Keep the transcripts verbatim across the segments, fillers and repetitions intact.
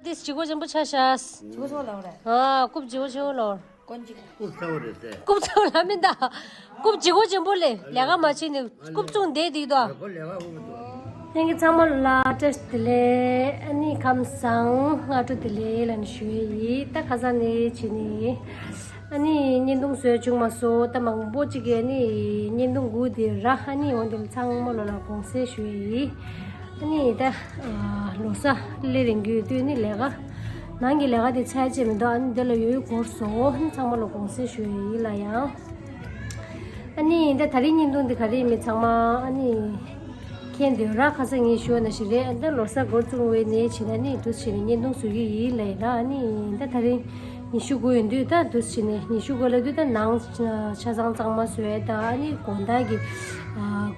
འདི་ལྗིད་ཁོག་ཆེན་པོ་ཆགས་ཤག་ལྗིད་ཁོག་ཆེན་པོ་ལབ་རེད། ཨ། རྐུབ་ལྗིད་ཁོག་ཆེན་པོ་ལབ། རྐུབ་ཚ་བོ་རེད་ཟེར། རྐུབ་ཚ་བོ་ལབ་མིན་ད། རྐུབ་ལྗིད་ཁོག་ཆེན་པོ་ལས་ལས་ཀ་མ་བྱེད་ནི་རྐུབ་བཙུགས་བསྡད་དེ་དོ། ཁོ་ལས་ཀ་དབུ་མ་ཐོག་ལྷན་རྒྱས་ཚང་མ་ལ་བཀྲ་ཤིས་བདེ་ལེགས། ཨ་ནི་ཁམས་བཟང་སྔ་དྲོ་བདེ་ལེགས་ལབ་ནས་ཞུ་ཡི་ཡིན། ད་ཁ་སང་ནས་བྱས་ནས། ཨ་ནི་བརྙན་ཐུང་བཟོས་བྱུང་མ་སོང་། ད་མང་པོ་ཅིག་གིས་ཨ་ནི་བརྙན་ཐུང་སྒུག་བསྡད་ར། ཨ་ནི་འོ་འདི་ལ་ཚང་མ་ལོ་ལ་དགོངས་སེལ་ཞུ་ཡི་ཡིན། ཨ་ནི་ད་ལོ་གསར་སླེབས་རན་གྱི་ཡོད་དུས་ནི་ལས་ཀ་ནང་གི་ལས་ཀ་དེ་ཚར་བཅད་མི་འདུག་ཨ་ནི་འདི་ལ་ཡོད་འགོར་སོང་། ཨ་ནི་ཚང་མ་ལ་དགོངས་སེལ་ཞུ་ཡི་ཡིན་ལ་ཡང་། ཨ་ནི་ད་ད་རིང་བརྙན་ཐུང་འདི་ག་རེ་ཡིན་མིན་ཚང་མ་ཨ་ནི་མཁྱེན་འདོད་ར། ཁ་སང་ངས་ཞུས་ནང་བཞིན་རེད། ད་ལོ་གསར་འགོ་བཙུགས་པའི་ནས་བྱས་ན་ནི་འདུག་སེ་བྱས་ནས་བརྙན་ཐུང་བཟོ་གི་ཡིན་ལབ་ཡིན་ར། ཨ་ནི་ད་ད་རིང་ཉི་ཤུ་དགུ་ཡིན་དུས། ད་འདུག་སེ་བྱས་ནས་ཉི་ཤུ་དགུ་ལབ་དུས་ད་ནང་ཆ་ཚང་གཙང་མ་བཟོ་ཡས་དང་། ཨ་ནི་དགོང་དག་གི་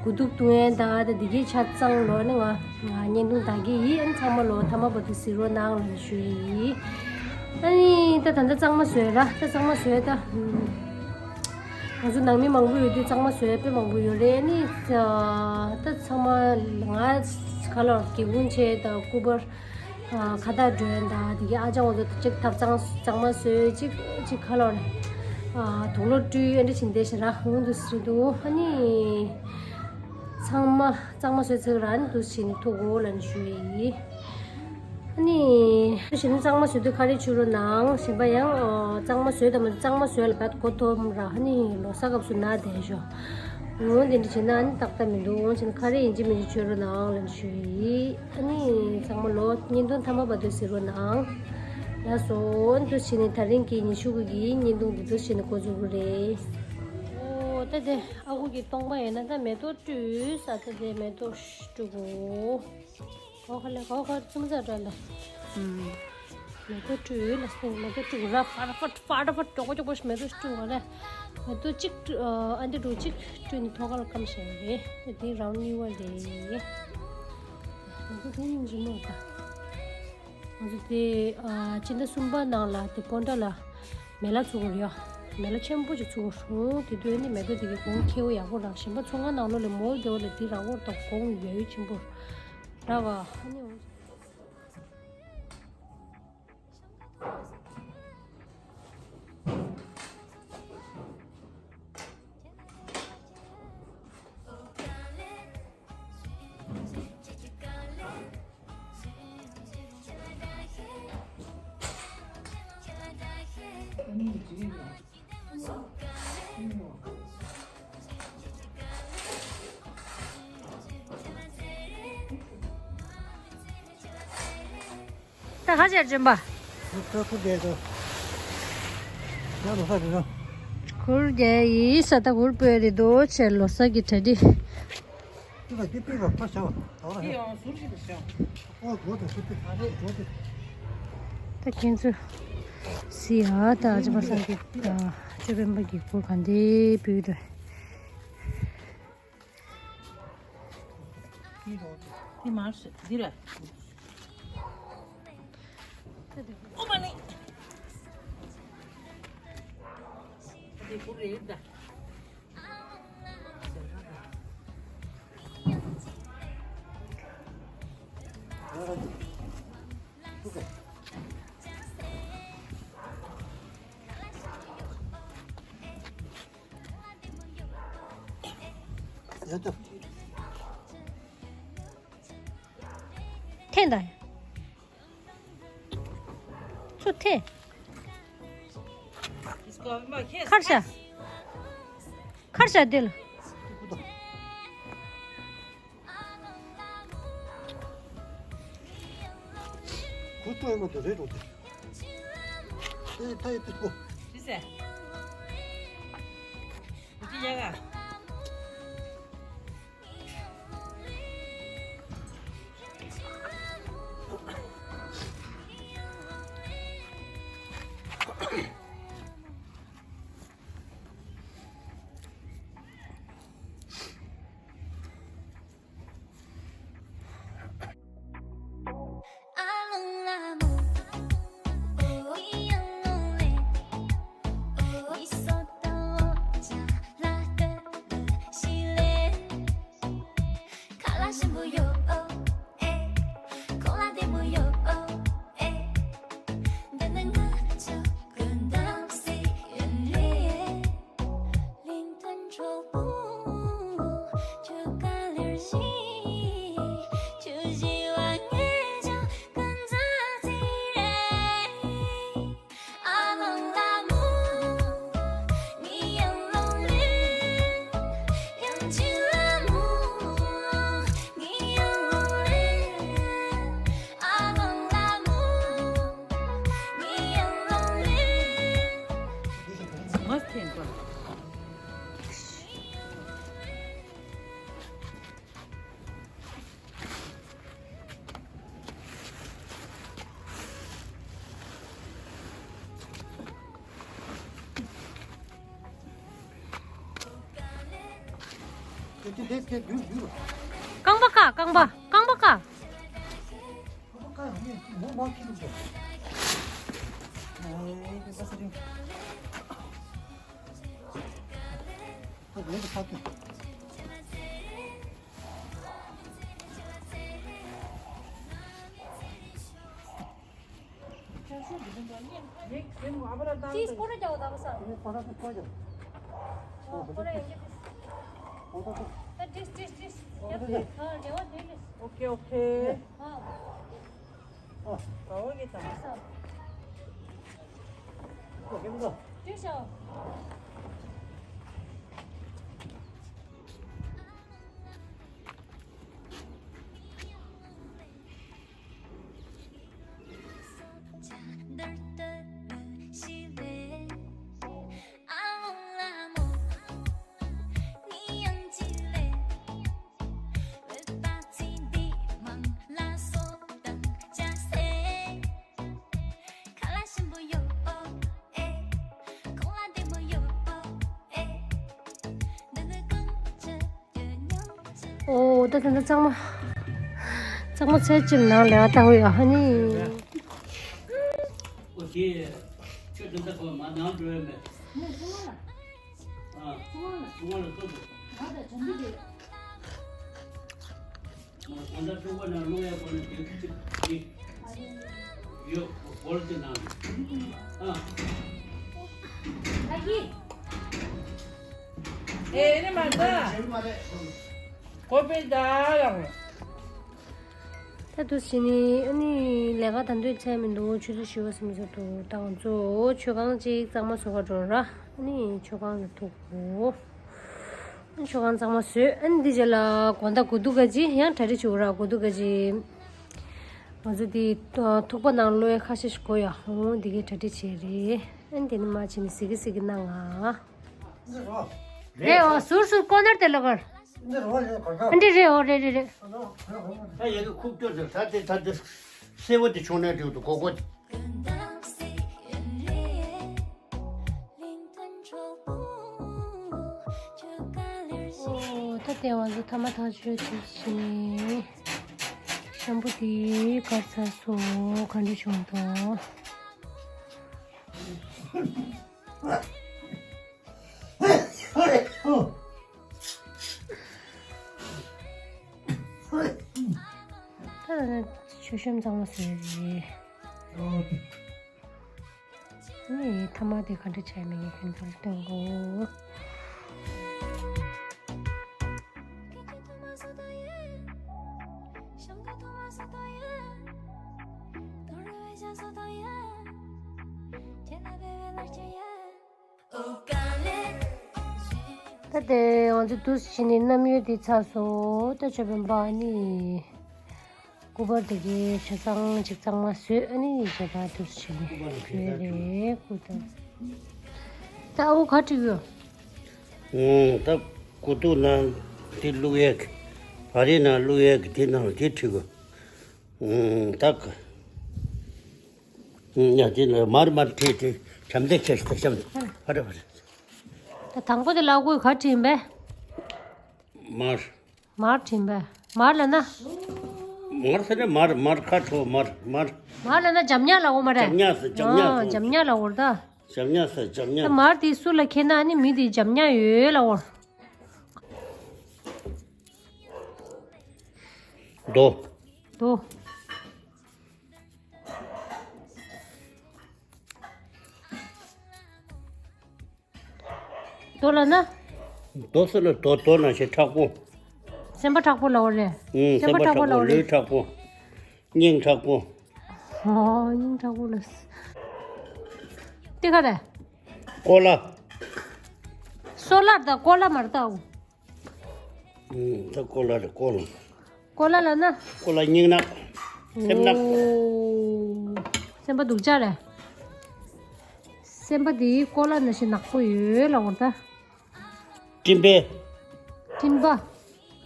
དགུ་ཐུག་བཏུང་ཡས་དང་། ད་འདི་གའི་ཆ་ཚང་ལོ་ནི་ང་བརྙན་ཐུང་ལྟ་གི་ཡིན། ཨ་ནི་ཚང་མ་ལོ་མཐའ་མ་བར་དུ་གཟིགས་རོགས་གནང་ལབ་ནས་ཞུ་ཡི་ཡིན། ཨ་ནི་ད་ད་ལྟ་གཙང་མ་བཟོས་ར། ད་གཙང་མ་བཟོས་ད། ང་ཚོ་ནང་མི་མང་པོ་ཡོད་དུས་གཙང་མ་བཟོས་དཔེ་མང་པོ་ཡོད་རེད། ཨ་ནི་ད་ཚང་མ་ང་ག་ལ་སྒེའུ་ཁུང་ཕྱེ་དང་སྐུ་པར་ཁ་བཏགས་སྒྲོན་དང་། དེ་གའི་ཨ་ཅག་ང་ཚོ་གཅིག་ཐབ་ཚང་གཙང་མ་བཟོས། གཅིག་གཅིག་ག་ལ་དུག་ལོག་བཀྲུས། ཨ་འདྲ་བྱས་བསྡད་ཤག་ར། འོ་འདུག་སེ་འདུག་ཨ་ནི་ཚང་མ་གཙང་མ་བཟོས་ཚར་ར། ཨ་ནི་འདུག་སེ་བྱས་ནས་ཐུག་གོ་ལབ་ནས་ཞུ་ཡི་ཡིན། ཨ་ནི་གཞན་གཙང་མ་བཟོ་དུས་ཁ་རས་ཕྱུ་རོགས་གནང་། གཞན་པ་ཡང་གཙང་མ་བཟོས་དང་མ་བཟོས་གཙང་མ་བཟོས་ལ་བད་གོ་ཐོམ་ར། ཨ་ནི་ལོ་གསར་སྐབས་སུ་ན་བསྡད་ཤོག་འོ་དེ་འདྲ་བྱས་ན་ཨ་ནི་ཏག་ཏག་མི་འདུག་འོ་བྱས་ན་ཁ་རས་ཡིན་གཅིག་མིན་གཅིག་ཕྱུ་རོགས་གནང་ལབ་ནས་ཞུ་ཡི། ཨ་ནི་ཚང་མ་ལོ་བརྙན་ཐུང་མཐའ་མ་བར་དུ་གཟིགས་རོགས་གནང་། ལགས་སོ། འོ་འདུག་སེ་བྱས་ནས་ད་རིང་གི་ཉི་ཤུ་དགུ་གི་བརྙན་ཐུང་འདི་འདུག་སེ་བྱས་ནས་འགོ་འཛུགས་ཀྱི་རེད། འོ་ད་དེ་ཨ་ཁུ་གི་སྟོང་པ་ཡིན་ན་ད་མེ་ཏོག་བཀྲུས་ས། ད་དེ་མེ་ཏོག་བཀྲུ་གོ་གོ་ཁ་ལེ་གོ་ཁ་ཙུམ་ཙ་འདྲ་ལ། ཨུམ། མེ་ཏོག་བཀྲུས་ལ་སོང་། མེ་ཏོག་བཀྲུ་ར། ཕར་ཕར་ཕར་ཕར་མགྱོགས་པོ་མགྱོགས་པོ་མེ་ཏོག་བཀྲུ་ག་ལ། མེ་ཏོག་གཅིག་བཀྲུ། ཨ་འདི་འགྲོ་གཅིག་བཀྲུས་ནས་ཐོག་ཁར་སྐམ་བཞག་རེད། དེ་རང་ནུས་པ་རེད། མེ་ཏོག་དེ་ཡིན་གྱི་མོ་ད། ང་ཚོ་དེ་ཨ་སྤྱི་ཟླ་གསུམ་པ་ནང་ལ་དེ་སྤོན་ཊ་ལ་མེ་ལ་བཙུགས་ཡོད། མེ་ལ་ཆེན་པོ་ཅིག་བཙུགས་རུང་དེ་དུས་ནི་མེ་ཏོག་དེ་གའི་གོང་ཁེ་པོ་ཡག་པོ་རག་གཞན་པ་ཚོང་ཁང་ནང་ལོགས་ལས་མོལ་དེ་བ་ལས་དེ་རག་པོ་དང་གོང་ཡོད་ཡོད་ཆེན་པོ་རག་ག་ཨ་ནི། ད་ཧ་ཅང་འཇོན་པ། ཁུར་རྒྱལ་ཡིས་ས་ད་གུར་སྤོས་རེད་དོ་ཆེ་ལོ་ས་གི་གྲ་སྒྲིག་ད་ཁྱེད་ཚོ་སི་ཡ་ད་ཅི་པ་སང་གི་ཅོ་སྤེན་པ་གི་གུར་ག་འདི་སྤོས་དོ། འདི་མར་ཟེར་འདི་རེད། ཨོ་མ་ནི། འདི་བུ་རེད་ད། ཡ་ད། འཐེན་དང་། ཚུར་འཐེན། ཁར་བཞག་ཁར་བཞག་འདི་ལ། ཁུ་ཏོ་ཡོད་མ་དེ་རེད་འགྲོ་དེ། ཨེ་ད་ཡེ་དེ་ཁོ། ཅི་ཟེར། ཅི་ཡ་ག་རྐང་པ་བཀག་རྐང་པ་རྐང་པ་བཀག་རྐང་པ་བཀག་ཡང་མོ་མ་ཁྱི་འདུག་ཟེར། ཨེ་དེ་ས་ས་རིང་། ད་རེད་ས་ཀྱི། ཅིས་སྐོར་ར་རྒྱག་འོ་ད་ག་ས། ཨེ་པ་ར་ཏི་སྐོར་རྒྱག་ཨོ་སྐོར་ར་ཡོང་གི་ཨོ་ད་ཏིས་ཏིས་ཏིས་ཡག་ཨ་རེ་བ་དེ་གི། ཨོ་ཁེ་ཨོ་ཁེ། ཨ་ཨོ་གི་ད་ག་ས། ཏིས་ཨོ། ཨོ་ད་ད་ད་གཙང་མ། གཙང་མ་ཚལ་ཅིག་ནང་ལས་ཀ་ལྟ་ཧུ་ཡ་ཧ་ནི། ཨོ་ཁེ། ཁྱོད་དེ་འདྲ་གོ་མ་ནང་འགྲོ་ཡ་མེད། ཨ། ཚོང་ལ་ཚོང་ལ་ཚོང་ལ། ང་ད་ལྟ་ཀྲུང་གོ་ནང་ལོག་ཡ་གོ་ནས་དེ་ཁི་ཅིག་ཅིག་ཡོད་སྐོར་དེ་ནང་ཨ། ཨེ་ནི་མ་ད་གོ་པེ་ད་ཡང་། ད་དུ་ཕྱི་ནི་ཨ་ནི་ལས་ཀ་ད་འདོད་ཚད་མི་འདུག་ཆུ་ཚོད་བཞི་པ་སུམ་ཅུ་འདུག་ད་ང་ཚོ་མཆོད་ཁང་ཅིག་གཙང་མ་བཟོ་ག་འགྲོ་ར། ཨ་ནི་མཆོད་ཁང་ལ་ཐུག་གོ། མཆོད་ཁང་གཙང་མ་བཟོས། ཨ་ནི་འདི་རྗེས་ལ་དགོང་དག་དགོས་འདུག་ག་ཅི་ཡང་གྲ་སྒྲིག་བྱེད་དགོས་ར། དགོས་འདུག་ག་ཅི། ང་ཚོ་འདི་ཐུག་པ་ནང་ལོ་ཡ་ཁ་ཤས་ཤིག་གོ་ཡ་འོང་འདི་གའི་གྲ་སྒྲིག་བྱས་རེད། ཨ་ནི་དེ་ནི་མ་བྱས་ནི་ཟི་གི་ཟི་གི་གནང་ང་། རེད་འོ་ཟུར་ཟུར་ཀོ་ནར་དེ་ལ་གར། ཨ་འདི་རེད་འོ་རེད་རེད་རེད། ད་ཡ་གི་ཁུག་ཀྱོ་ཟེར་ད་དེ་ད་དེ་སེ་བ་དེ་བྱུང་ནས་འགྲིག་འདུག་གོ་གོ། ཨོ་ད་དེ་ང་ཚོ་ཐ་མ་ཐག་ཆོད་དུས་ཕྱིན། ཤམ་པུ་དེ་གར་ཚར་སོང་ག་འདྲ་བྱུང་འདུག་ད་ལྟ་ནི་མཆོད་གཤོམ་གཙང་མ་བཟོས་རེད། ནི་ཐ་མ་དེ་ག་འདྲ་བྱས་མེད་ཁྱོད་ཚོར་སྟོན་གོ། ད་དེ་ང་ཚོ་དུས་ཕྱིན་ནས་གནམ་ཡོད་དེ་ཚར་སོང་། ད་ཆོས་དཔོན་པ་ནི་སྐུ་པར་དེ་གའི་ཆ་ཚང་ཅིག་གཙང་མ་བཟོས། ཨ་ནི་ཞེ་དྲག་དུས་ཕྱིན་ནས་བཟོས་རེད་སྐུ་དང་། ད་ཨ་ཁུ་ག་བྲིས་ཡོད། ད་སྐུ་ཐུག་ནང་དེ་བླུག་ཡས་ཀྱི་བ་རི་ནང་བླུག་ཡས་ཀྱི་དེ་ནང་དེ་བྲིས་གོ། ད་ཡ་དེ་ནི་མར་མར་བྲིས་ཏེ་བྱམས་བརྩེ་ཆེ་ཞིག་ཏུ་བཤམས་ཏེ་ཕ་རེ་ཕ་རེ། ད་དང་པོ་དེ་ལ་ཀུའི་ག་བྲིས་པས། མར། མར་བྲིས་པས། མར་ལ་ན། མར་ཟེར་ན་མར་མར་ཁ་ཁྲོ་མར་མར། མར་ལ་ན་འཇམ་ཉག་ལ་འོ་མ་རེད། འཇམ་ཉག་ཟེར་འཇམ་ཉག་ཨ་ཟེར། འཇམ་ཉག་ལ་འོར་ད། འཇམ་ཉག་ཟེར་འཇམ་ད་ཉག་མར་དེ་སུ་ལ་ཁྱེར་ན་ཨ་ནི་མི་དེ་འཇམ་ཉག་ཡོད་ལ་འོར། རྡོ། རྡོ། རྡོ་ལ་ན། རྡོ་ཟེར་ན་རྡོ་རྡོ་ནང་བཞིན་མཁྲེགས་པོ། སེམས་པ་མཁྲེགས་པོ་ལ་འོ་རེད། ཨུམ། སེམས་པ་མཁྲེགས་པོ་ལ་འོ་རེད། ལུས་མཁྲེགས་པོ། སྙིང་མཁྲེགས་པོ། ཨོ་སྙིང་མཁྲེགས་པོ་ལ། དེ་ག་རེད། ཀོ་ལ། སོ་ལར་དང་ཀོ་ལ་མར་ལྟའོ། ཨུམ། ད་ཀོ་ལ་རེད་ཀོ་ལ། ཀོ་ལ་ལ་ན། ཀོ་ལ་སྙིང་ནག་སེམས་ནག་ཨོ། སེམས་པ་སྡུག་ཅག་རེད། སེམས་པ་འདི་ཀོ་ལ་ནང་བཞིན་ནག་པོ་ཡོད་ལ་འོ་ད། སྤྲིན་པས། སྤྲིན་པ།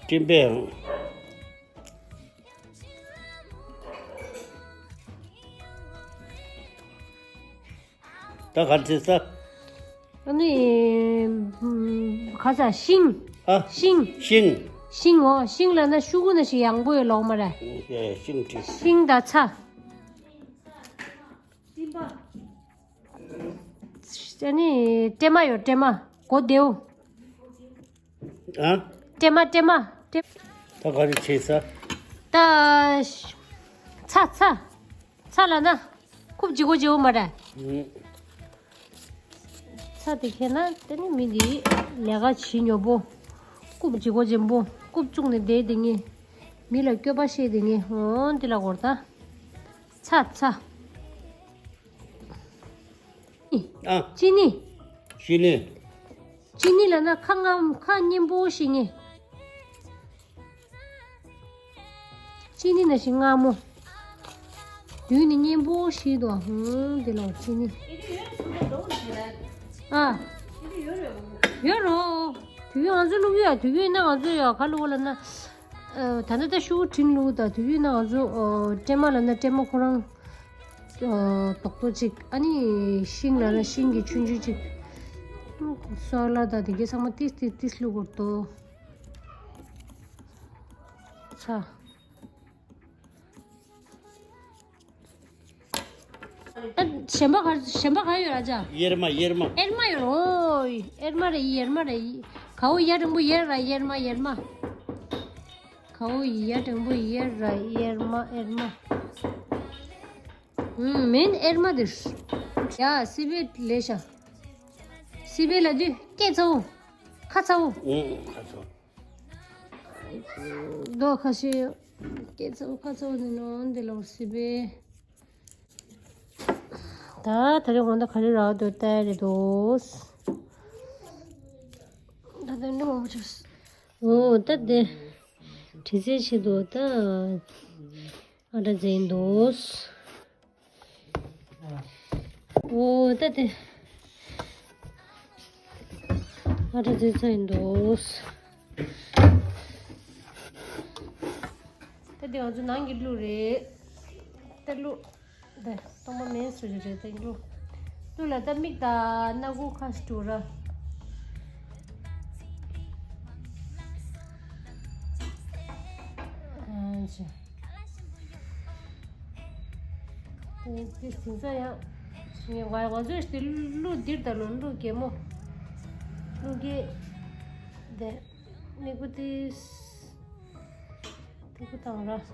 སྤྲིན་པས། ད་ག་རེ་བྱེད་ས། ཨ་ནི། ཁ་ས་ཤིང་། ཨ། ཤིང་། ཤིང་། ཤིང་འོ། ཤིང་ལབ་ན་ཤུ་གུ་ན་ཞིག་ཡང་པོ་ཡོད་ལོག་མ་རེད། ཨེ། ཤིང་ཁྲི། ཤིང་དང་ཚྭ། ཨ་ནི་སྲན་མ་ཡོད། སྲན་མ། གོ་བདེའུ། ཨ། སྲན་མ། སྲན་མ། སྲན། ད་ག་རེ་བྱས་ས། ད། ཚྭ། ཚྭ། ཚྭ་ལབ་ན། རྐུབ་ལྗིད་པོ་ལྗིད་པོ་མ་རེད། ཨུ། ཚྭ་དེ་ཁྱེར་ན་དེ་ནི་མི་འདི་ལས་ཀ་བྱེད་མྱོང་པོ། རྐུབ་ལྗིད་པོ་ལྗིད་པོ། རྐུབ་བཙུགས་ནས་བསྡད་དེ་ངས། མི་ལ་སྐྱོ་པ་བཤད་དེ་ངས། འོ་འདི་ལ་གོ་ར་ད། ཚྭ། ཚྭ། ཨ། ཅི་ནི། ཅི་ནི། ཅི་ནི་ལབ་ན་ཁ་མངར། ཁ་མཉེན་པོ་ཞིག་ངེ། ཅི་ནི་ན་ཞིག་མངར་མོ། དུས་ནི་མཉེན་པོ་ཞིག་འདུག་ཧུང་། དེ་ལ་ཅི་ནི། ཨ། ཡོད་རོ། དུས་ང་ཚོ་བླུག་ཡ། དུས་ཡོད་ན་ང་ཚོ་ཡ་ག་བླུག་ལབ་ན། ད་ནི་ད་ཤུ་གུ་ཁྲི་བླུག་ད། དུས་ཡོད་ན་ང་ཚོ་སྲན་མ་ལབ་ན་སྲན་མ་ཁོ་རང་། རྡོག་རྡོག་ཅིག་ཨ་ནི་ཤིང་ལབ་ན་ཤིང་གི་ཆུང་ཆུང་ཅིག་སོལ་ལ་ད་དེ་གའི་ཚང་མ་ཏིས་ཏིས་ཏིས་བླུག་དགོས་འདུག་ཚྭ། ཨ། གཞན་པ་ག། གཞན་པ་ག་ཡོད་ར་ཅག་གཡེར་མ། གཡེར་མ། གཡེར་མ་ཡོད་རོ། གཡེར་མ་རེད། གཡེར་མ་རེད། གའོ་ཡ་འགྲེང་བུ་ཡེར་ར། གཡེར་མ། གཡེར་མ། གའོ་ཡ་འགྲེང་བུ་ཡེར་ར། གཡེར་མ། གཡེར་མ། ཨུམ། མིན་གཡེར་མ་འདིར། ཡ་སི་པེ་ལས་ཤ། སི་པེ་ལ་དུས་སྐད་ཚ་བོ། ཁ་ཚ་བོ། ཨུམ། ཁ་ཚ་བོ། རྡོ་ཁ་ཤས། སྐད་ཚ་བོ། ཁ་ཚ་བོ་ནི་ནོ་འདི་ལོ་སི་པེ། ད་ད་རེས་དགོང་དག་ག་རེ་རག་འདུག་ལྟ་ཡ་རེད་དོ། ད་ད་འདི་མང་པོ་བྱུང་། འོ་ད་དེ། དྲི་ཟའི་ཆེད་དུ་ད། ཨ་འདྲ་འཛིན་འདུག་འོ་ད་དེ། ཨ་འདྲ་འཛིན་ཚར་ཡིན་འདུག་ད་དེ་ང་ཚོ་ནང་གི་གླུ་རེད། ད་གླུ། འདི་སྟོང་པ་མེད་སུ་རེད་དེ་གླུ། གླུ་ལ་ད་མིག་དང་སྣ་ཁུག་ཁ་སྤྲུ་ར། ཨ་ཅེ། དེ་དེ་དེང་སང་ཡང་ངས་ང་ང་ཚོས་དེ་གླུ་འདིར་ད་ལོ་གླུ་གད་མོ། གླུ་གད། དེ་མིག་པོ་དེ། ཐུག་པ་དང་ར། ཚ་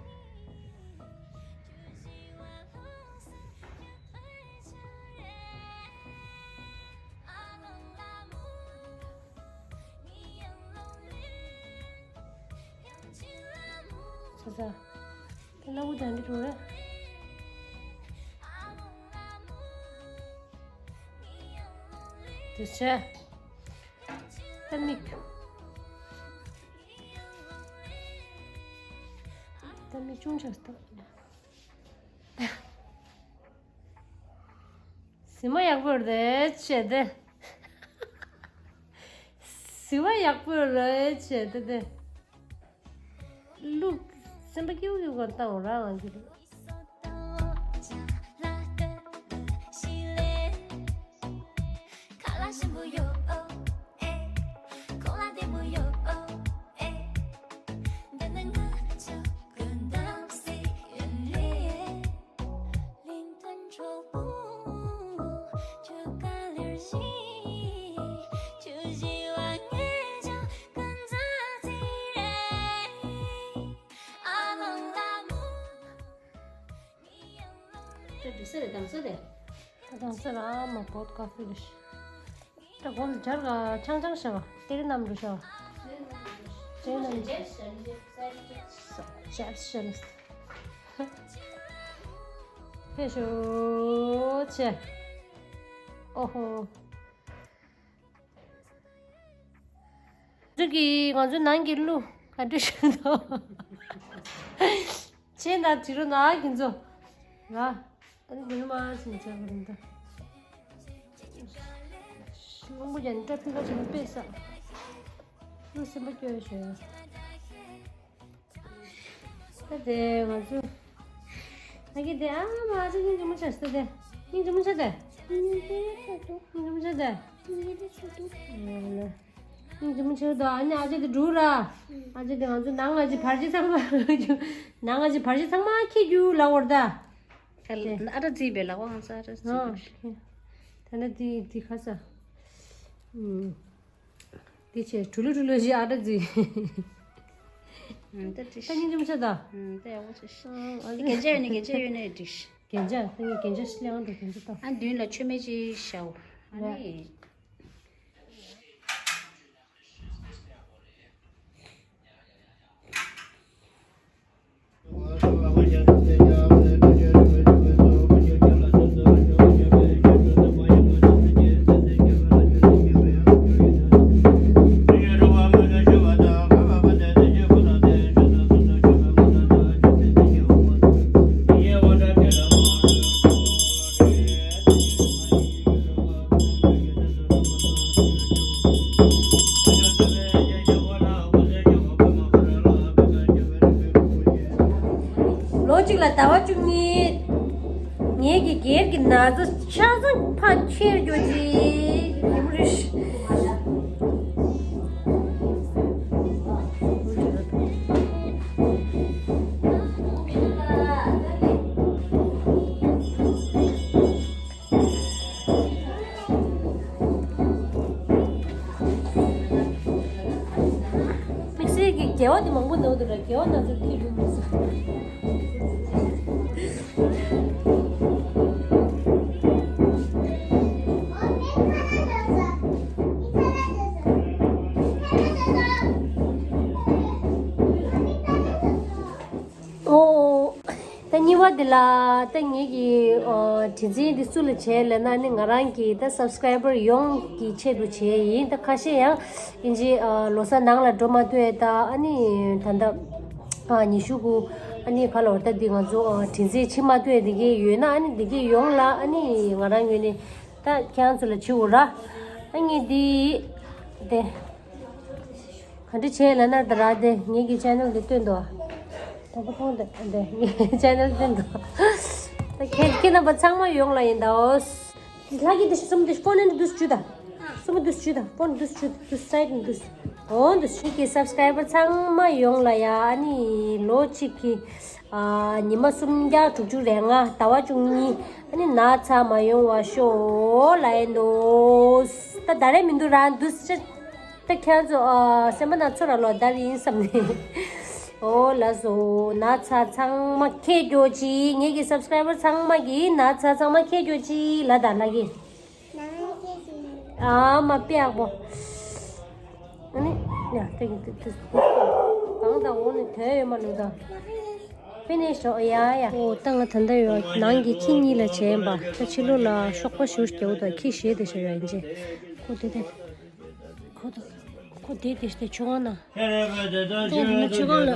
ཚ། ད་སྣ་བུག་དང་འདི་འགྲོ་ར། དེ་བྱས། ད་མིག་ད་མིག་ཆུང་ཆགས་སྟངས། གཟིགས་མོ་ཡག་པོ་རེད་བྱས་ཏེ། གཟིགས་མོ་ཡག་པོ་རེད་བྱས་ཏེ་ཏེ། གླུ་སེམས་པ་སྐྱིད་པོ་སྐྱིད་པོ་བཏང་ར་ང་ཚོ། དེ་འདྲ་སེ་རེད་དང་སེ་རེད། ད་དང་སེ་ར་མ་བོད་ཀ་ཕི་རེད། ད་གོང་དུ་སྦྱར་ག་ཆང་ཆང་ཤ་བ་ཏེ་རི་ནམ་རུ་ཤ་བ། ཏེ་རི་ནམ་རུ་ཤ་བ། ཇེབ་ཤ་ལ། ཕེ་ཤོ་ཆེ། ཨོ་ཧོ། ཚོ་གི་ང་ཚོ་ནང་གི་གླུ་ག་འདྲ་ཞིག་འདུག་ཆེ་ན་དྲི་རུ་ན་གི་ཚོ། ང་ཨ་ནི་འདི་མ་ཞིག་ཆགས་པ་རེད་འདུག་རླུང་བུ་ཡང་འདྲ་ཕི་ཁ་ཆེན་པོ་དཔེ་ས། གླུ་སེམས་པ་སྐྱོ་ཡོད་ཞོ། ད་དེ་ང་ཚོ། ཨ་ཀི་དེ་ཨ་མ་ཨ་ཅག་སྙིང་རྗེ་མོ་ཆགས་སོང་དེ། སྙིང་རྗེ་མོ་ཆགས་དེ། སྙིང་རྗེ་མོ་ཆགས་དེ། སྙིང་རྗེ་མོ་ཆགས་དེ། ཅི་མི་ཆེ་ད་ཨ་ནི་ཨ་ཅེ་དེ་འགྲུ་ར། ཨ་ཅེ་དེ་ང་ཚོ་ནང་ཨ་ཅེ་བར་ཅི་ཚང་མ་ནང་ཨ་ཅེ་བར་ཅི་ཚང་མ་ཁྱི་རྒྱུ་ལ་འོར་ད། ཨ་ར་རྩིས་པའི་ལ་བ་ང་ཚོ་ཨ་ར་རྩིས་པའི། ད་ནི་དེ་དེ་ཁ་ས། དེ་ཆེ་གྲུ་ལུ་གྲུ་ལུ་ཞིག་ཨ་ར་རྩིས། ད་ཉིན་ཅུམ་ཆ་ད། ད་ཡག་པོ་ཆེ་ཤི། རྒན་ཆ་ཡོད་ནི་རྒན་ཆ་ཡོད་ནི་འགྲིག་ཤི། རྒན་ཆ་ད་ངས་རྒན་ཆ་ཤི་ལེ་ཨང་དུ་རྒན་ཆ་ད། ཨ་མདུན་ལ་མཆོད་མེ་ཅིག་ཤའོ། ཨ་ནི། ལོ་གཅིག་ལ་ཟླ་བ་བཅུ་གཉིས། ངེད་ཀྱི་སྒེར་གྱི་ན་ཚ་ཆ་ཚང་ཕར་ཁྱེར་རྒྱུ་ཅིག་ཡིན་རེད། དམིགས་བསལ་གྱི་དགེ་བ་དེ་མང་པོ་འདུག་འདུག་ར། དགེ་བ་ན་ཚ་ཁྱེར་རྒྱུ་མི་ཟེར། ཨོ། ད་གཉིས་པ་འདི་ལ་ད་ངེད་ཀྱི་ཨོ་དྲི་འཛིན་འདི་སུ་ལ་བྱས་ལབ་ན་ནི་ང་རང་གི་ད་སབ་སི་ཀ་རའི་བར་ཡོངས་ཀྱི་ཆེད་དུ་བྱས་ཡིན། ད་ཁ་ཤས་ཡང་ཨིན་ཇི་ཨ་ལོ་གསར་ནང་ལ་འགྲོ་མ་ཐུབ་ཡས། ད་ཨ་ནི་ད་ལྟ་ཨ་ཉི་ཤུ་དགུ་ཨ་ནི་ག་ལོར་ད་འདི་ང་ཚོ་ཨ་དྲི་འཛིན་ཕྱིན་མ་ཐུབ་ཡས་འདི་གས་ཡོད་ན་ཨ་ནི་འདི་གས་ཡོངས་ལ་ཨ་ནི་ང་རང་ངོས་ནས་ད་ཁྱེད་རང་ཚོ་ལ་བྱེད་འོ་ར། ཨ་ངས་འདི་དེ། ག་འདྲ་བྱས་ལབ་ན་ད་ར་དེ་ངེད་ཀྱི་ཆེ་ནལ་དེ་སྟོན་དོ། དང་པོ་ཐོང་དེ་དེ་ངེད་ཀྱི་ཆེ་ནལ་སྟོན་དོ། ད་ཁྱེད་ཁྱེད་རྣམ་པ་ཚང་མ་ཡོང་ལ་ཡིན་ད་འོ། ལྷ་གི་དེ་གསུམ་དེ་ཕོན་ནས་འདུས་བཅུ་ད། གསུམ་འདུས་བཅུ་ད་ཕོན་འདུས་བཅུ་འདུས་སའི་ཌི་འདུས། འོ་འདུས་བཅུ་གི་སབ་སི་ཀ་རའི་བར་ཚང་མ་ཡོང་ལ་ཡ། ཨ་ནི་ལོ་གཅིག་གི་ཨ་ཉི་མ་སུམ་བརྒྱ་དྲུག་ཅུ་རེ་ལྔ་ཟླ་བ་བཅུ་གཉིས། ཨ་ནི་ན་ཚ་མ་ཡོང་བ་ཤོག་ལབ་ཡིན་འདུག་ད་ད་རེ་མི་འདུག་རང་འདུས་བཅུ། ད་ཁྱེད་ཚོ་ཨ་སེམས་པ་ནང་ཚོར་ར་ལོ་ཟླ་རེ་ཡིན་བསམ་ནས། ཨོ་ལགས་སོ། ན་ཚ་ཚང་མ་ཁྱེར་རྒྱུ་ཅིག་ངེད་ཀྱི་སབ་སི་ཀ་རའི་བར་ཚང་མ་གི་ན་ཚ་ཚང་མ་ཁྱེར་རྒྱུ་ཅིག་ལབ་དང་ལབ་གི། ཨ་མ་དཔེ་ཡག་པོ། ཨ་ནི་ཡ་ཏིག་ཏིག་ཏིག་གང་དང་འོ་ནི་དོན་ཡོད་མ་ལུག་དང་། ཕི་ནི་ཤོ་ཡ་ཡ། ཨོ་ད་ང་ད་ལྟ་ཡོད་ནང་གི་ཁྱི་གཉིས་ལ་བྱས་ཡིན་པ། ད་ཕྱི་ལོགས་ལ་གཤོག་པ་ཞུ་རྒྱག་དང་ཁྱི་ཞེས་དེ་ཤོ་ཡ་ཡིན་ཅེ། ཁོ་དེ་དེ། ཁོ་དེ་ཁོ་དེ་དེ་ཤ་དེ་ཆུ་ཁང་ན། ད་དེ་ན་ཆུ་ཁང་ལ།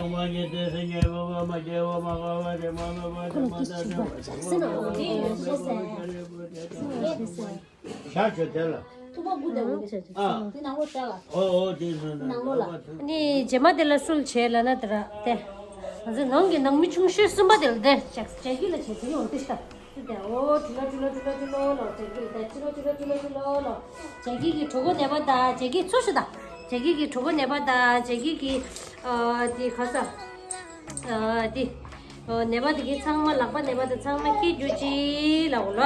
ཁོ་ལ་དེ་ཆུ་ཁང་ཟེར་ན་འོ་དེ་ཡོད་ཤེས་ཟེར། ཤེས་ཟེར། ཤ་ཆུ་དེ་ལ། ཐུག་པ་དགུ་དེ་འོ་དེ་ཤ་ཆུ། ཨ། དེ་ནང་ལོགས་དེ་ལ། ཨོ་ཨོ་དེ་ནང་ནང་ལོགས་ལ། ནི་རྗེས་མ་དེ་ལ་སུལ་བྱས་ལ་ན་དེ་ར་དེ། ང་ཚོའི་ནང་གི་ནང་མི་ཆུང་ཤོས་གསུམ་པ་དེ་ལ་དེ་ཇག་ཇག་གི་ལ་བྱས་དེ་ཡོང་དེ་ཤ། དེ་ཨོ་ཁྲི་ལོ་ཁྲི་ལོ་ཁྲི་ལོ་ཁྲི་ལོ་ལོ་ཇག་གི་ད་ཁྲི་ལོ་ཁྲི་ལོ་ཁྲི་ལོ་ཁྲི་ལོ་ལོ། ཇག་གི་གི་གྲོད་ཁོག་ནད་པ་ད་ཇག་གི་ཚོ་ཤི་ད། ཇག་གི་གི་གྲོད་ཁོག་ནད་པ་ད་ཇག་གི་གི་ཨ་དེ་ཁ་ས། ཨ་དེ། ཨ་ནད་པ་དེ་གི་ཚང་མ་ལག་པ་ནད་པ་དེ་ཚང་མ་ཁྱེར་རྒྱུ་ཅི་ལ་འོ་ལ།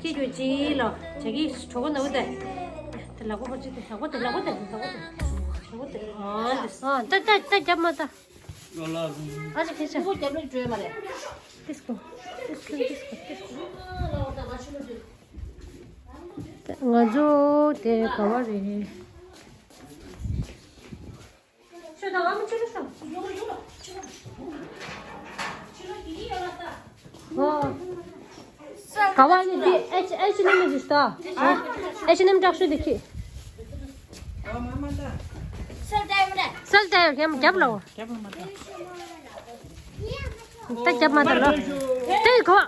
ཁྱེར་རྒྱུ་ཅི་ལ། ཇག་གི་གྲོད་ཁོག་ནད་པ་དེ། དེ་ལག་པ་ཕར་ཅི་དེ་ལག་པ་དེ་ལག་པ་དེ་ལག་པ་དེ་ལག་པ་དེ། ཨ་དེ་ཨ་ད་ད་ད་རྒྱབ་མ་ད། ཨ་ཅི་ཁྱེད་ཅག་ཁོ་རྒྱབ་ལ་འགྲོ་ཡ་མ་རེད། ཏིས་ཀོ། ཏིས་ཀོ་ཏིས་ཀོ་ཏིས་ཀོ། ང་ཚོ་དེ་ག་བ་རེད། ཁྱོད་དང་ཨ་མ་ཕྱི་རུ་ཤོག་ཨོ། ག་བ་ནི་འདི་ཨེཆ་ཨེཆ་ཨེན་ཨེམ་འདི་ཤོག་ཨེཆ་ཨེན་ཨེམ་དྲག་ཤོས་འདི་ཁྱི། སལ་ཏེ་ཡོད་རྒན་རྒྱབ་ལ་འོ། ད་རྒྱབ་མ་ད་ལོ། ཏེ་གོ།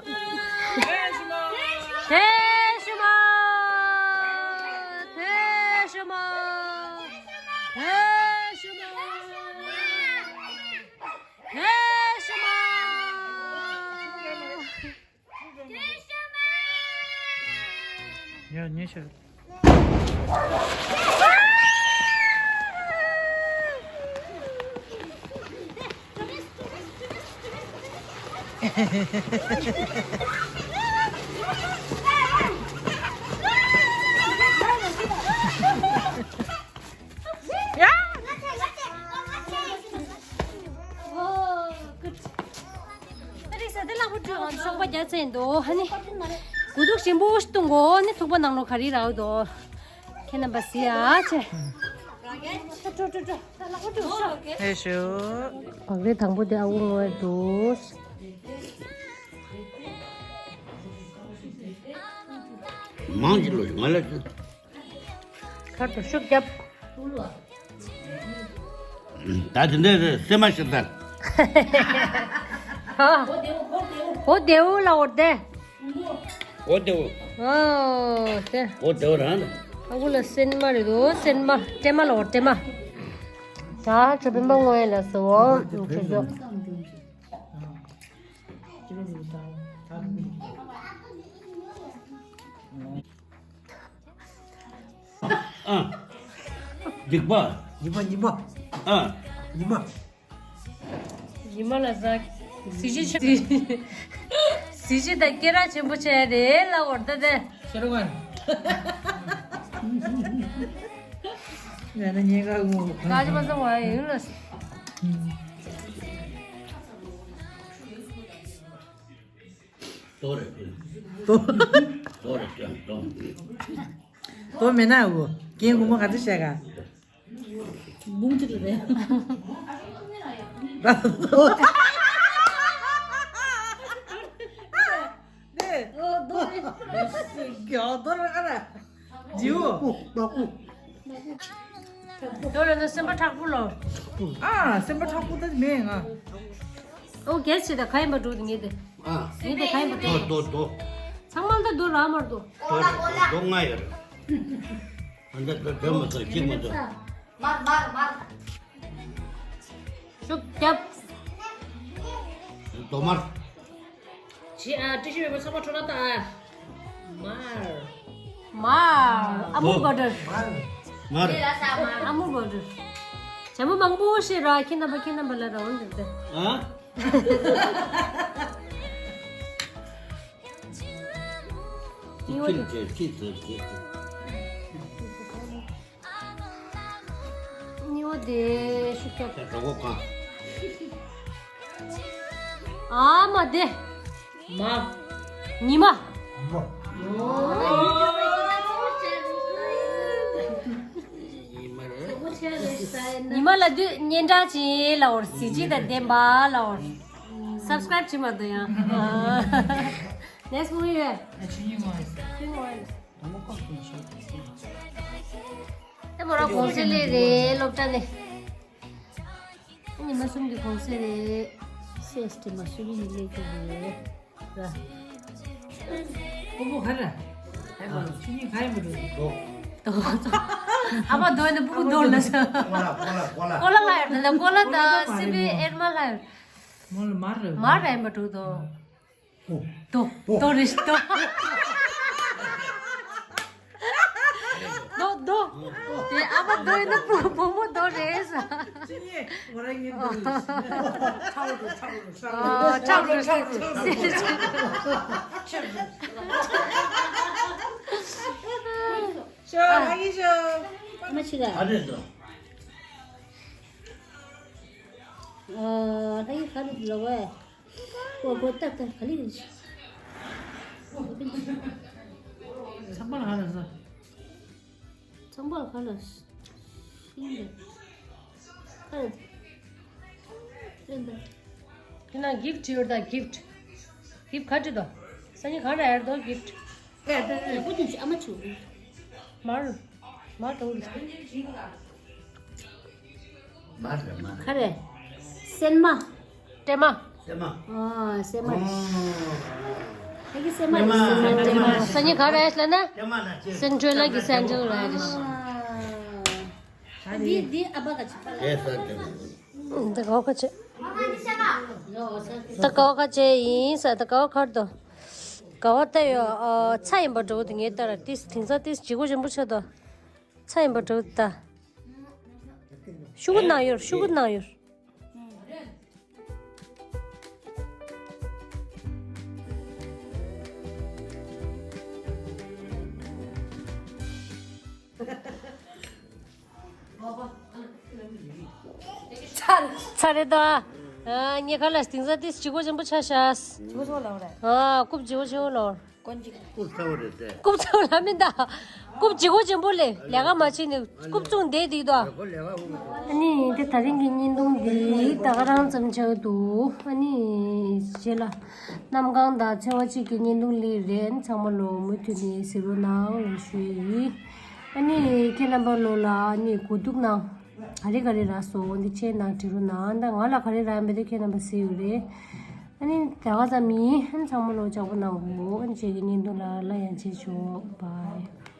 ཏེ་ཤུ་མ། ཏེ་ཤུ་མ། ཏེ་ཤུ་མ། ཏེ་ཤུ་མ། ཡ་ཉེ་ཤ། ཨ་རིག་ས་དེ་ལ་ཧུ་ཀྲུ་ཧོན་སོག་པ་རྒྱ་ཚན་འདུག་ཧ་ནི། གུ་དུག་ཞིམ་པོ་ཞིག་བཏུང་གོ་ནི་ཐུག་པ་ནང་ལོ་ག་རི་རའུ་དོ། ཁྱེད་རྣམ་པ་སི་ཡ་ཆེ། ཧེ་ཤུ། བག་རེ་དང་པོ་དེ་ཨ་ཁུ་ངོས་འདུག་མང་ཆེ་ལོ་ང་ལ་ཁར་དུ་ཤུགས་རྒྱབ། ད་དེ་འདྲ་རེད་སེམས་མ་ཤི་ད། ཧ། འོ་དེའུ་ལ་འོར་དེ། འོ་དེའུ། ཨོ་དེ། འོ་དེའུ་རང་ལ། ཨ་ཁུ་ལ་སེམས་མ་རེད་དོ་སེམས་མ་སྤྲེལ་མ་ལ་འོར་སྤྲེལ་མ། ད་ཆོས་དཔོན་པ་ངོས་ལ་སོ་ཆོས་ཆོས། ཨ། སྡིག་པ། ཉི་མ། ཨ། ཉི་མ། ཉི་མ་ལ་ཟ། གཟི་བརྗིད་ཆེ། གཟི་བརྗིད་དང་སྐེ་རགས་ཆེན་པོ་བྱས་རེད་ལ་འོར་ད་དེ། ཤེ་རུ་ཁན། ང་ནི་ཉེན་ཁ་ངོ་། ད་ཅི་མ་ཟ་བ་ཡིན་ལ། ཏོ་རེད། ཏོ། ཏོ་རེད་ཏོ། ཏོ་མེད་ན་འུ་རྒན་རྒན་མོ་ག་ཚོད་བཤད་ག་འབུམ་གཅིག་རེད། ཏོ། ཏོ་རེད། རྒྱ་ཏོ་རེད་ཨ་ར། ཇིའུ། ཏོ་རེད་ན་སེམས་པ་མཁྲེགས་པོ་ལོ། ཨ་སེམས་པ་མཁྲེགས་པོ་ད་མེད་ང་། ཨོ་གལ་ཆེ་ད་ག་ཡིན་པ་འགྲོ་དེ་ངེས་དེ། ཨ། ངེས་དེ་ག་ཡིན་པ་འགྲོ། ཏོ་ཏོ་ཏོ། ཚང་མ་ད་དོ་ར་མར་དོ། ཏོ་རེད་ཏོ་ལྔ་ཡོད་རེད། ཨ་འདྲ་ཏོ་ཏོ་མ་ཏོ་གཅིག་མ་ཏོ། མར་མར་མར། ཤུགས་རྒྱབ། རྡོ་མར། ཇི་ཨ་ཏི་ཤུ་མེད་པ་ཚང་མ་འཕྲོ་ན་ད་ཨ། མར། མར། ཨ་མུལ་བ་ཊར། མར། ཨ་མུལ་བ་ཊར། བྱ་མོ་མང་པོ་ཞིག་ར་ཁྱེད་རྣམ་པ་ཁྱེད་རྣམ་པ་ལ་ར་འོང་འདུག་སྟེ། ཨ། ཉི་འོ་དེ། ཅི་ཟེར་ཅི་ཟེར། ཉི་འོ་དེ་ཤུགས་རྒྱབ། ད་གྲོད་ཁོག་གང་། ཨ་མ་དེ། མ། ཉི་མ། ཉི་མ་ལ་དུས་སྙན་གྲགས་ཅན་ལ་འོར་གཟི་བརྗིད་དང་ལྡན་པ་ལ་འོར། སབ་སི་ཀ་རེབ་བྱེད་མ་འདུག་ཡང་། Next movie ཡོད། ཨ་ཆུ་ཉི་མ་ཡིན། ཆུ་ཉི་མ་ཡིན། ད་མོ་ར་གོང་ཚད་ལས་རེད་སློབ་གྲྭ་ནས། ཉི་མ་གསུམ་གྱི་གོང་ཚད་རེད། སེས་ཏེ་མ་སུ་རི་ནི་ལས་ཀྱི་རེད་ར། ཕུ་བོ་ག་རེ། ཆུ་ཉི་ག་ཡིན་པ་རེད། ཨ་མ་དོ་ནི་ཕུ་བོ་དོ་ལ་ས། ཀོ་ལ་ཀོ་ལ་ཀོ་ལ། ཀོ་ལ་ལ་ཡར་ད་ཀོ་ལ་ད་སི་བི་ཨེར་མ་ལ་ཡར། མོ་ལ་མར་རེད། མར་རེད་མ་འགྲོ་དོ། དོ། དོ་རེད་དོ། དོ་དོ། དེ་ཨ་མ་དོ་ཡིན་ན་བུ་བུ་མོ་དོ་རེད་ས། ཅི་ཉེ་ང་རང་ཉིད་དོ་རེད། ཁྲག་རུ་ཁྲག་རུ་ཁྲག་རུ། ཨ་ཁྲག་རུ་ཁྲག་རུ། ཤོ་ཨ་ཡི་ཤོ། ཨ་མ་ཕྱི་ལ། ཨ་རེད་དོ། ཨ་ལྷ་ཡི་ཁ་རུ་ལ་བས། ཀོ་ཀོ་ཏ་ཏ་ག་ལི་རེད། ཚང་མ་ལ་ཧ་ལ་ས། ཚང་མ་ལ་ཧ་ལ་ཤིང་རེད། ཧ་ལ་ཅན་ཏ། ཁྱེད་ན་གིཕ་ཊི་ཡོད་ད་གིཕ་ཊི། གིཕ་ཊི་ག་ཅི་དོ། སང་ཉིན་གང་ར་ཡར་དོ་གིཕ་ཊི། ཨེ་ད་ད་ཡག་པོ་ཅིག་ཨ་མ་ཆུ། མར། མར་དང་། མར་རེད་མར། ག་རེ། སྲན་མ། སྲན་མ། སྲན་མ། ཨ་སྲན་མ་རེད། ཨོ། ད་གི་སྲན་མ་རེད། སྲན་མ་སྲན་མ། སང་ཉིན་ག་རེ་ལབ་ན། སྲན་མ་ལ་ཅི། སེན་ཊྲལ་ལ་གི་སེན་ཊྲལ་རེད། ཨ། ད་འདི་འདི་ཨ་ཕ་ག་ཅི་ཕ་ལ། ཨེ་ས་ཏེ། ད་ག་བ་ཁ་ཆེ། ད་ག་བ་ཁ་ཆེ་ཡིན་ས་ད་ག་བ་ཁར་དོ། ག་བ་ད་ཡོ་ཨ་ཚ་ཡིན་པ་འགྲོ་དུ་ངེས་ལྟར་ཏིས་དེང་སང་ཏིས་ལྗིད་ཁོག་ཆེན་པོ་ཆགས་དོ། ཚ་ཡིན་པ་འགྲོ་ད། ཤུ་གུ་ནང་ཡོར་ཤུ་གུ་ནང་ཡོར། ཁ་རེད་ད། ཨ་ངས་ཁ་ལ་སྟིང་ས་ཏིས་ཇི་གོ་ཆེན་པོ་ཆ་ཤ། ཇི་གོ་ཆེན་པོ་ལ་རེད། ཨ་རྐུབ་ཇི་གོ་ཆེན་པོ་ལ། རྐུབ་ཚ་བ་རེད་ཟེར། རྐུབ་ཚ་བ་ལ་མིན་ད། རྐུབ་ཇི་གོ་ཆེན་པོ་ལས་ལས་ཀ་མ་བྱེད་ནི་རྐུབ་བཙུགས་བསྡད་འདུག་ད། ཨ་ནི་དེ་ད་རིང་གི་བརྙན་ཐུང་འདི་ད་ག་རང་ཙམ་ཆགས་འདུག་ཨ་ནི་རྗེས་ལ་གནམ་གང་དང་ཚེས་པ་གཅིག་གི་བརྙན་ཐུང་སླེབས་རེད། ཚང་མ་ལོ་མུ་མཐུད་ནས་གཟིགས་རོགས་གནང་ལ་ཞུ་ཡི། ཨ་ནི་ཁྱེད་རྣམ་པ་ལོ་ལ་ཨ་ནི་གོ་སྡུག་གནང་། ག་རེ་ག་རེ་རག་སོང་འདི་ཁྱེད་ནང་བྲིས་རོགས་གནང་། ད་ང་ལ་ག་རེ་རག་མེད་དེ་ཁྱེད་རྣམ་པ་གཟིགས་ཡོད་རེད། ཨ་ནི་ད་ག་ཙམ་ཡིན། ཨ་ནི་ཚང་མ་ལོ་ལྕགས་པོ་གནང་གོ་ཨ་ནི་རྗེས་ཀྱི་བརྙན་ཐུང་ལ་སླར་ཡང་མཇལ་ཆོག Bye.